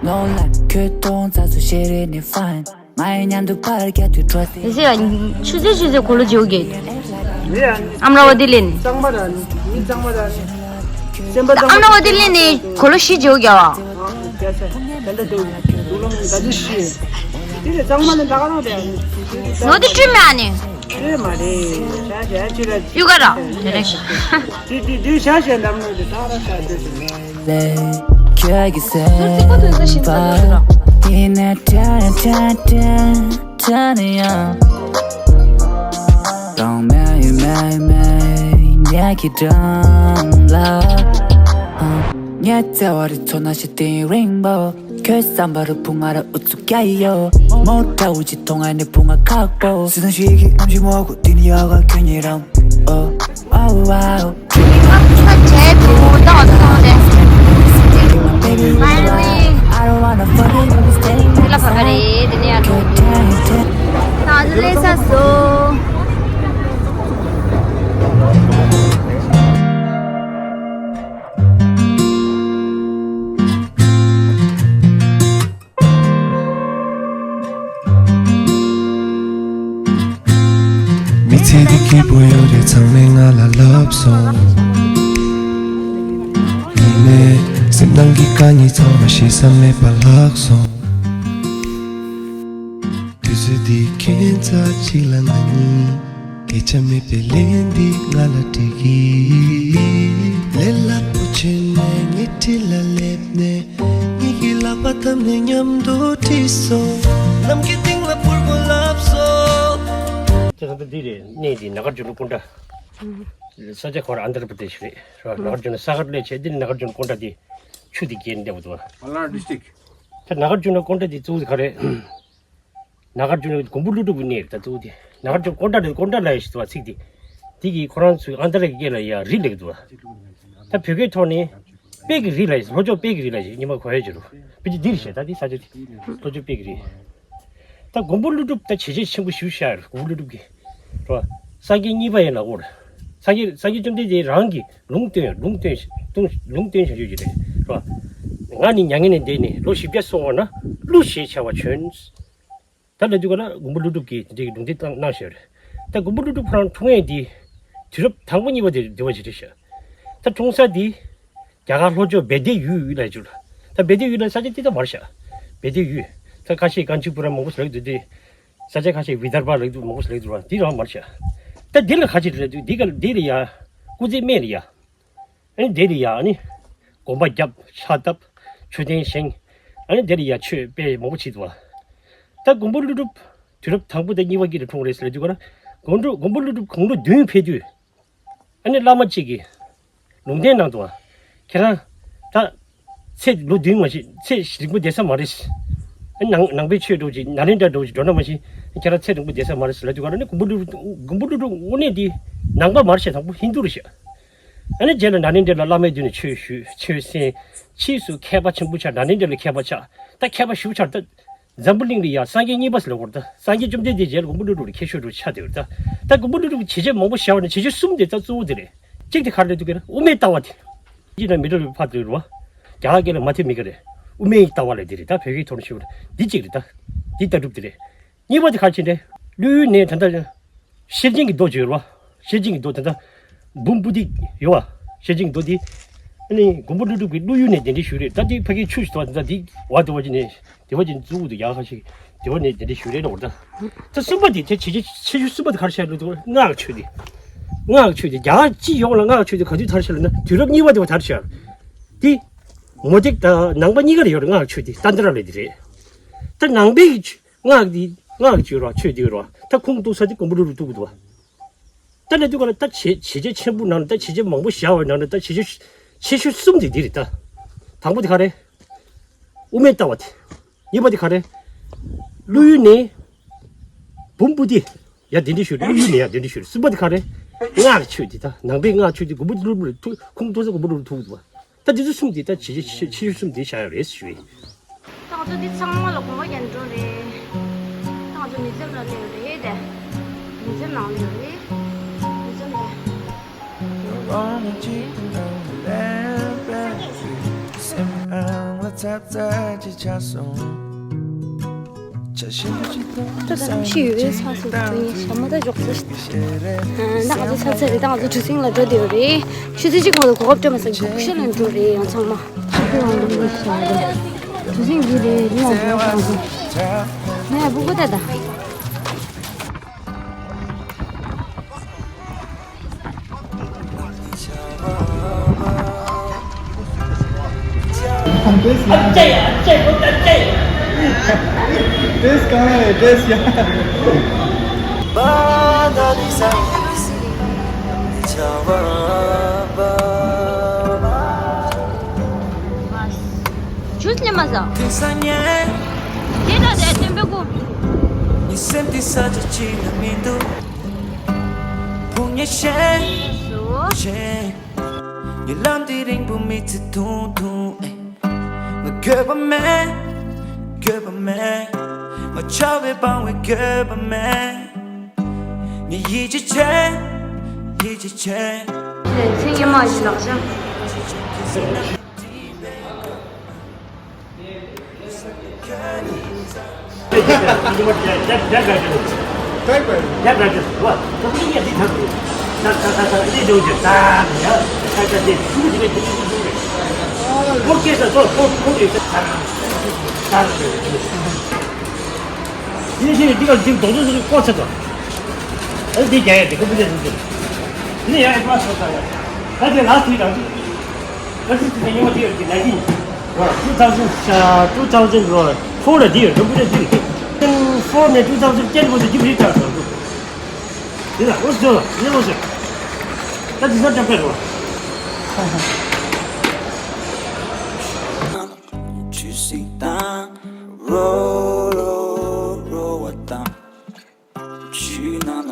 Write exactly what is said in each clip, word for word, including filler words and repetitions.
No lie, ཁྱོད་གཏོང་ཚ་སུ་ཤེས་རེད་ནི་fine། ང་ཡི་མཉམ་དུ་པར་རྒྱག་དུས་འགྲོ་དེ། ཟེར་ཡ། ཆུ་ཚོད་ཆུ་ཚོད་གོ་ལོ་བརྗེ་གི། མི་ཡང་ཨམ་ར་བ་དེ་ལེན། གཙང་མ་ར་ནི་མི་གཙང་མ་ར་ནི་སེམས་པ་གཙང་མ། ཨམ་ར་བ་དེ་ལེན་ནི་གོ་ལོ་བཞི་བརྗེ་གི་བ། ཨ་ཀྱ་ས་ད་ལྟ་དུ་དུ་ལོང་ད་ཅི་ཤི། དེ་ལས་གཙང་མ་ལ་ད་ག་རང་རེད། ནོ་དེ་བྲིས་མེད་ཨ་ནི། བྲིས་མ་རེད། ཤ་ཤ་ཅི་ར་ཅི། ཡུ་ག་ར་དེ་རེད། དེ་དེ་དེ་ཤ་ཤ་འདམ་ནོ་དེ་ད་ར་ཤ་དེ་དེ། ལས་ཁྱོད་ཀྱི་སེམས་པ་ཡིན་ནས་དྲན་དྲན་དྲན་དྲན་ཡང་། རང་མེད་ཡིན་མེད་ཡིན་མེད་ངས་ཀྱི་འགྲམ་ལ། ངས་བརྩེ་བ་རི་མཚོ་ན་ཞིག་སྟེང་རིང་པོ། ཁྱོད་བསམ་པ་རུ་བུ་ང་ར་ཨུ་ཚུགས་རྒྱག་ཡོད། མོ་འདྲ་བོ་ཅིག་མཐོང་ཨ་ནི་བུ་ང་ཁག་པོ། སྲིད་དོན་ཞིག་གི་ཨམ་ཆི་མོ་གོ་དེ་ནི་ཡག་ག་ཁྱོད་ཉིད་རང་། ཨོ་ཨོ་ཨོ། ཁྱོད་ཀྱི་ཁ་ཁ་བྱས་དེ་མོ་ཏོག་ཏོག་དེ། Finally, I don't wanna fuck you, you stay. དེ་ལ་བ་ག་རེད་དེ་ནས་ཡར་འགྲོ། ད་ལས་ས་སོ། མི་ཚེ་འདི་སྐྱིད་པོ་ཡོད་རེད། ཚང་མས་ང་ལ་ལབ་སོང་། ཡིན་ནའི་སེམས་ནང་གི་དཀའ་ངལ་ཚང་མ་ཞེ་ས་མེད་པ་ལྷག་སོང་། དུས་ཚོད་འདི་ཁྱད་མཚར་ཅིག་ལ་ང་གཉིས། སྐད་ཆ་མེད་པའི་ལན་འདི་ང་ལ་འདྲི་གི། ལས་སླ་པོ་བྱས་ནས་ངའི་འཁྲིས་ལ་སླེབས་ནས། ངེད་ཀྱི་ལག་པ་བརྡབས་ནས་མཉམ་དུ་ཁྲིད་སོང་། ནམ་མཁའི་སྟེང་ལ་འཕུར་དགོས་ལབ་སོང་། ཁྱེད་ཚོ་འདི་རེད། གནས་འདི་ན་གར་ཇུ་ན་ཀོན་ཌ། ས་ཆ་ཁོ་ར་ཨན་དྷྲ་པྲ་དེ་ཤི་རེད། ར་ན་གར་ཇུ་ན་ས་གར་སླེབས་བྱས་འདི་ན་གར་ཇུ་ན་ཀོན་ཌ་འདི་ཆུ་འདི་བརྒལ་ནས་བསྡད་པ་འདུག་བ། Nagaland district. ད་ན་གར་ཇུ་ན་ཀོན་ཌ་འདི་གཙོ་བོ་ག་རེད། ན་གར་ཇུ་ན་མགོན་པོ་ཀླུ་སྒྲུབ་ཀྱི་གནས་རེད། ད་གཙོ་བོ་དེ་ན་གར་ཇུ་ན་ཀོན་ཌ་རེད། ཀོན་ཌ་ལབ་ཡ་ཞིག་འདུག་བ། ཚིག་འདི་འདི་གིས་ཁོ་རང་ཚོའི་ཨན་དྷྲ་ཀི་ཀེ་ལ་ཡ་རི་ལབ་ཀྱི་འདུག་བ། ད་བོད་སྐད་ཐོག་ནས་དཔལ་གྱི་རི་ལབ་ཡ་ཞིག་ལྷོ་ཕྱོགས་དཔལ་གྱི་རི་ལབ་ཡ་ཞིག་ཉི་མ་གོ་ཡ་ཅིག་རུ་བི་ཅི་འདི་རེད་ཤག་ད་འདི་ས་ཆ་དེ་ལྷོ་ཕྱོགས་དཔལ་གྱི་རི། ད་མགོན་པོ་ཀླུ་སྒྲུབ་ད་བྱས་རྗེས་ཆེན་པོ་ཞེ་པོ་ཤར་རེད། མགོན་པོ་ཀླུ་སྒྲུབ་ཀྱི་རོ། སངས་རྒྱས་གཉིས་པ་ཡིན་ལབ་ཀྱི་ཡོད་རེད། སངས་རྒྱས་སངས་རྒྱས་བཅོམ་ལྡན་འདས་རང་གིས་ལུང་སྟོན་ལུང་སྟོན་ལུང་སྟོན་བྱང་ཆུབ་ཀྱི་རེད་རོ། ང་ནི་མྱ་ངན་ལས་འདས་ནས་ལོ་བཞི་བརྒྱ་སོང་བ་ན་ཀླུ་ཞེས་བྱ་བ་བྱོན། ད་ལྟ་དུས་ག་ལ་མགོན་པོ་ཀླུ་སྒྲུབ་ཀྱིས་དེ་འདྲའི་ལུང་བསྟན་བཏང་གནང་བཞག་རེད། ད་མགོན་པོ་ཀླུ་སྒྲུབ་ཁོ་རང་འཁྲུངས་ཡས་འདི་དུས་རབས་དང་པོ་གཉིས་པ་དེ་འདི་བ་ཞིག་རེད་ཤག་ད་འཁྲུངས་ས་འདི་རྒྱ་གར་ལྷོ་ཕྱོགས་བེ་ཏའི་ཡུལ་ལ་བྱུང་། ད་བེ་ཏའི་ཡུལ་ལ་ས་ཆ་དེ་ད་མ་རེད་ཤག་བེ་ཏའི་ཡུལ། ད་ཁ་ཤས་ཀན་ཅི་པུ་ར་མང་པོ་ཞིག་ལབ་འདུག་སྟེ། ས་ཆ་ཁ་ཤས་བི་དར་བ་ལབ་འདུག་མང་པོ་ཞིག་ལབ་འདུག་ར། འདི་རང་མ་རེད་ཤག་ད་འདི་ལ་ཁ་ཅིག་རེད་འདུག་འདི་ག་འདི་ལ་ཡ་སྐུ་ཚེ་སྨད་ལ་ཡ། ཨ་ནི་དེ་ལ་ཡ་ཨ་ནི་དགོན་པ་བརྒྱབ། ཕྱག་བཏབ། མཆོད་རྟེན་བཞེངས། ཨ་ནི་དེ་ལ་ཡ་ཆོས་སྤེལ་མང་པོ་བྱས་འདུག་བ། ད་མགོན་པོ་ཀླུ་སྒྲུབ་དུས་རབས་དང་པོ་དང་གཉིས་པ་གཉིས་ལ་འཁྲུངས་རེད་ཟེར་ལབ་དུས་ག་ན་མགོན་པོ་མགོན་པོ་ཀླུ་སྒྲུབ་དགུང་ལོ་བདུན་ཕེབས་དུས། ཨ་ནི་བླ་མ་གཅིག་གིས་ལུང་བསྟན་གནང་འདུག་བ། ཁྱེད་རང་ད་ཚེ་ལོ་བདུན་མ་ཞིག་ཚེ་རིང་པོ་བསྡད་ས་མ་རེད། ཨ་ནང་ནང་པའི་ཆོས་འགྲོ་ཅིག་ནཱ་ལེནྡྲ་འགྲོ་ཅིག་འགྲོ་ན་མ་ཞིག་ཁྱེད་རང་ཚེ་རིང་པོ་བསྡད་ས་མ་རེད་ཟེར་ལབ་དུས་ག་ན་ཨ་ནི་མགོན་པོ་ཀླུ་སྒྲུབ་མགོན་པོ་ཀླུ་སྒྲུབ་དངོས་གནས་འདི་ནང་པ་མ་རེད་ཤག་དང་པོ་ཧིན་དུ་རེད་ཤག་ཨ་ནི་རྗེས་ལ་ནཱ་ལེནྡྲ་ལ་བླ་མའི་མདུན་ནས་ཆོས་ཞུས་ཆོས་གསན། ཕྱིས་སུ་མཁས་པ་ཆེན་པོ་ཆགས། ནཱ་ལེནྡྲ་ལ་མཁས་པ་ཆགས། ད་མཁས་པ་ཞེ་པོ་ཆགས། ད་འཛམ་བུ་གླིང་ལ་ཡ་སངས་རྒྱས་གཉིས་པ་ཟེར་ལབ་ཀྱི་ཡོད་རེད། ད་སངས་རྒྱས་བཅོམ་ལྡན་འདས་རྗེས་ལ་མགོན་པོ་ཀླུ་སྒྲུབ་ལ་མཁས་ཤོས་འགྲོ་ཆགས་བསྡད་ཡོད་རེད། ད་ད་མགོན་པོ་ཀླུ་སྒྲུབ་ཀྱི་བྱས་རྗེས་མང་པོ་བཞག་པ་ནི་བྱས་རྗེས་གསུམ་དེ་ད་གཙོ་བོ་དེ་རེད། གཅིག་དེ་ག་རེ་རེད་འདུག་ག་ན་དབུ་མའི་ལྟ་བ་དེ། གཅིག་ན་མི་འགྲོ་བའི་ཕ་དེ་རེད་བ། རྒྱ་གར་སྐད་ལ་མ་ཐེ་མི་ཀ་རེད། དབུ་མའི་ལྟ་བ་ལབ་དེ་རེད། ད་བོད་སྐད་ཐོག་ནས་ཞུ་བ་འདི་གཅིག་རེད། ད་འདི་ལྟ་གྲུབ་དེ་རེད། གཉིས་པ་དེ་ག་རེ་བྱས་ནས་བློ་ཡུལ་ནས་ད་ལྟ། ཤེར་ཕྱིན་གྱི་མདོ་བརྗོད་རོ། ཤེར་ཕྱིན་གྱི་མདོ་དེ་འདྲ། འབུམ་པོ་ཏི་ཡོད་བ། ཤེར་ཕྱིན་གྱི་མདོ་འདི། ཨ་ནི་མགོན་པོ་ཀླུ་སྒྲུབ་ཀྱི་བློ་ཡུལ་ནས་གདན་འདྲེན་ཞུས་རེད། ད་འདི་ཕ་གིའི་ཆོས་ཞུ་བ་དེ་འདྲ་འདི་བ་དེ་བ་ཅི་ནས་དེ་བ་ཅི་ནས་གཙུག་དུ་ཡག་ཁ་ཞིག་དེ་བ་ནས་གདན་འདྲེན་ཞུས་རེད་ལོ། ད་ད་གསུམ་པ་དེ་དེ་བྱས་རྗེས་ཆེ་ཤོས་གསུམ་པ་དེ་ག་རེ་བཤད་ལོ། དེ་བ་སྔགས་ཆོས་དེ། སྔགས་ཆོས་དེ་རྒྱ་གར་སྤྱི་ཡོངས་ལ་སྔགས་ཆོས་དེ་ག་དུས་དར་ཤག་ལབ་ན་དུས་རབས་གཉིས་པ་དེ་བ་དར་ཤག་དེ་མུ་སྟེགས་དང་ནང་པ་གཉིས་ཀ་ལ་ཡོད་རེད། སྔགས་ཆོས་དེ་ཏན་ཏན་ར་ལས་དེ་རེད། ད་ནང་པའི་སྔགས་འདི་སྔགས་ཀྱི་རོ་ཆོས་འདི་རོ་ད་ཁུངས་གཏུགས་ས་དེ་མགོན་པོ་ཀླུ་སྒྲུབ་གཏུགས་གི་འདུག་བ། ད་ནི་འདུག་ག་ན་ད་བྱས་བྱས་རྗེས་ཆེན་པོ་ནང་ནས་ད་བྱས་རྗེས་མང་པོ་བཞག་པའི་ནང་ནས་ད་བྱས་རྗེས་ཆེ་ཤོས་གསུམ་དེ་འདི་རེད་ད། དང་པོ་དེ་ག་རེ། དབུ་མའི་ལྟ་བ་དེ། གཉིས་པ་དེ་ག་རེ། བློ་ཡུལ་ནས། འབུམ་པོ་ཏི། ཡ་དེ་འདྲ་ཞུ་རེད། བློ་ཡུལ་ནས་ཡ་དེ་འདྲ་ཞུ་རེད། གསུམ་པ་དེ་ག་རེ། སྔགས་ཆོས་དེ་ད་ནང་པའི་སྔགས་ཆོས་དེ་མགོན་པོ་ཀླུ་སྒྲུབ་ལ་ཐུག་ཁུངས་གཏུགས་ས་མགོན་པོ་ཀླུ་སྒྲུབ་ཐུག་འདུག་བ། ད་འདི་ཚོ་གསུམ་འདི་ད་ཆེ་ཆེ་ཆེ་ཆེ་ཤོས་གསུམ་འདི་བཞག་ཡོད་རེད་ཞུ་ཡིན། ད་ང་ཚོ་འདི་ཚང་མ་ལ་དགོངས་པ་རྒྱག་འགྲོ་རེད། ད་ང་ཚོ་མི་ཚེ་ལ་སླེབས་རེད་དེ། མི་ཚེ་ནང་ལ་ཡོད་རེད། མི་ཚེ་ནང་། ཚ་ཚ་ཅིག་ཆགས་སོང་། ཆ་ཤས་ཅིག་ད་ད་ལམ་ཤི་ཡོད་པའི་ཚ་སོང་། ད་ཡིན་ཞྭ་མོ་ད་འཇོག་ཚར་ཤི། ད་ང་ཚོ་ཚ་ཚ་རེད། ད་ང་ཚོ་གྲུ་གཟིངས་ལ་འགྲོ་བསྡད་ཡོད་རེད། ཆུ་ཚོད་གཅིག་གོང་ལ་གོ་སྐབས་སྤྲད་མ་སོང་། སྒུག་ཤར་ལ་འགྲོ་རེད། ཡང་ཚང་མ་ཆུ་ཚོད་གང་འགྲོ་རེད་ཤག་རེད། གྲུ་གཟིངས་འདི་རེད། འདི་ལ་འགྲོ་བ་ཚང་མ་ནས་སྤུ་གུ་ད་ད། टेस्ट कहाँ है? टेस्ट यहाँ। ཇུས་ལེན་མ་ཟ། དེ་ས་ཉེ། དེ་ད་དེ་ཐེམ་པའི་སྐོར། ངའི་སེམས་དེ་ས་ཆ་གཅིག་ན་མི་འདུག་ཕུང་ཉེ་ཤེས། སོ། ཉེ་ལམ་དེ་རིང་པོ་མི་ཚེ་ཐུང་ཐུང་ཨེ། ང་འགྱོད་པ་མེད། འགྱོད་པ་མེད། ང་ཆགས་པའི་སྤང་བའི་འགྱོད་པ་མེད། ངས་ཡིད་ཆེས་བྱེད། ཡིད་ཆེས་བྱེད། མཚན་ཉི་མ་ཞིག་ལགས་ཤག་ཡིན་ཞིང་འདི་ག་འདི་རྡོག་རྡོག་ཟེར་ཀོ་ཚེ་དང་། ཨ་འདི་རྒྱ་ཡ་འདི་ཀ་བུ་ལས་ཟེར། འདི་ཡ་ཨེ་པ་སོ་ས་ཡ། ཨ་འདི་ལ་ཐུའི་དང་འདི། ཨ་འདི་ཚེ་ཉི་མ་འདི་ཡོད་འདི་ལ་ཡིན། two thousand two thousand four ལ་འདི་ཡོད་ར་བུ་ལས་འདི། four ནས་two thousand ten བར་དུ་འདི་བུ་རིགས་བྲལ་སོང་འདུག་འདི་ལ་འོ་ཟེར་ལ་འདི་འོ་ཟེར། ད་འདི་ས་འགྲམ་པའི་རོ། ཆུ་སྲིན་དང་རོ་རོ་རོ་བ་དང་། ཆུ་ནང་ལ་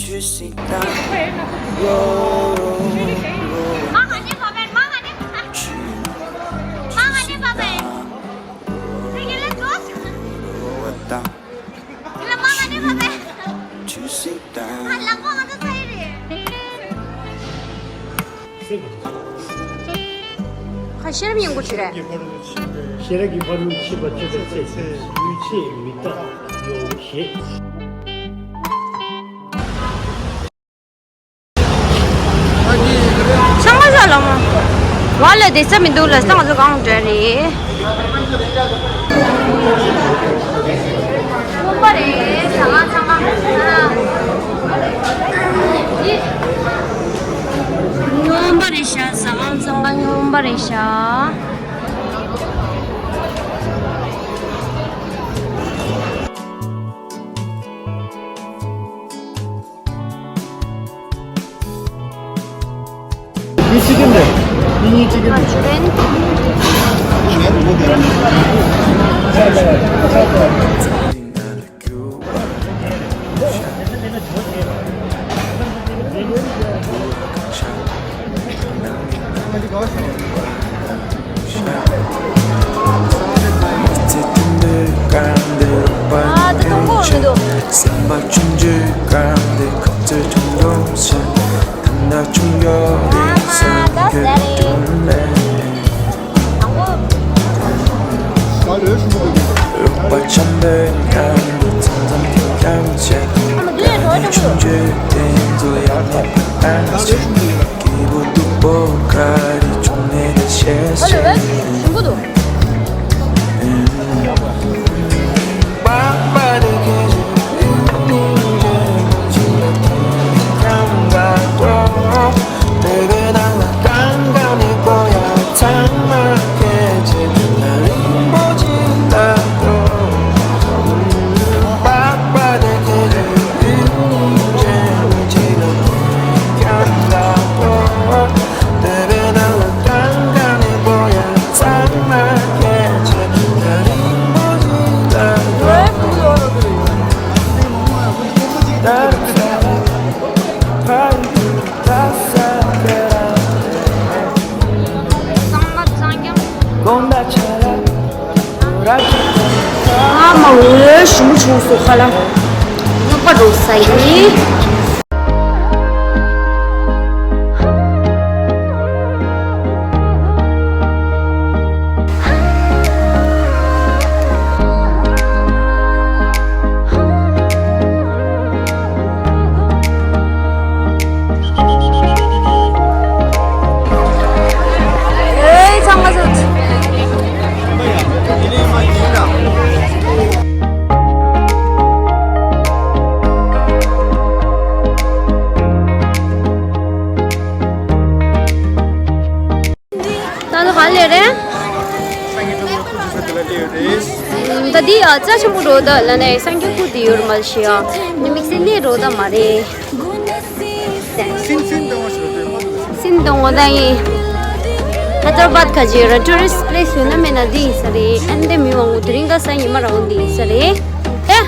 ཆུ་སྲིན་དང་རོ་རོ་རོ་བ། མ་ང་ནི་བ་བས། མ་ང་ནི་བ་བས། ཆུ་ནང་ལ་མ་ང་ནི་བ་བས། ཆུ་སྲིན་དང་རོ་རོ་བ་དང་། ཁ་ཤེར་མི་ཡོང་གི་ཆུ་རེད། ཤེས་རབ་ཀྱི་ཕ་རོལ་ཕྱིན་པ་སྤྱོད་པའི་ཚེ། ཡུལ་ཆེས་མི་རྟག་ཡོང་ཞེས། ཚང་མ་ཟ་ལ་མོ། ང་ལ་བསྡད་ས་མི་འདུག་ལ། ས་ང་ཚོ་གང་འདྲ་རེད། སྔོན་པ་རེད་ཟ་ཁང་ཚང་མ། སྔོན་པ་རེད་ཤག་ཟ་ཁང་ཚང་མ་སྔོན་པ་རེད་ཤག་ཡིན་ཅི་ཀིན་རེད། ཡིན་ཡིན་ཅི་ཀིན་རེད། ཨ་མ་འོའི་ཞུ་མོ་ཆུང་སོ་ཁ་ལ། རྙོག་པ་འགྲོ་ས་ཡིན། འདི་ཡ་རྩ་ཆེན་པོ་རོ་ད་ལ་ནས་སང་གི་ཁུ་དེ་ཡོད་མ་ཤི་ཡ། ནི་དམིགས་བསལ་ནས་རོ་ད་མ་རེད། སིན་སིན་ཏང་བ་ཞིག་རེད་མ་གཏོགས། སིན་ཏང་བ་ད་ཡིན། ཧ་ཏར་བཱད་ཁ་ཅིག་ར་ཊུ་རི་སི་པི་ལེ་སི་ཡོད་ན་མེད་ན་འདི་ཡིན་ས་རེད། ཨན་དེ་མི་མང་པོ་དེ་རིང་ག་ས་ཉི་མ་ར་འོང་འདི་ཡིན་ས་རེད། ཧེ།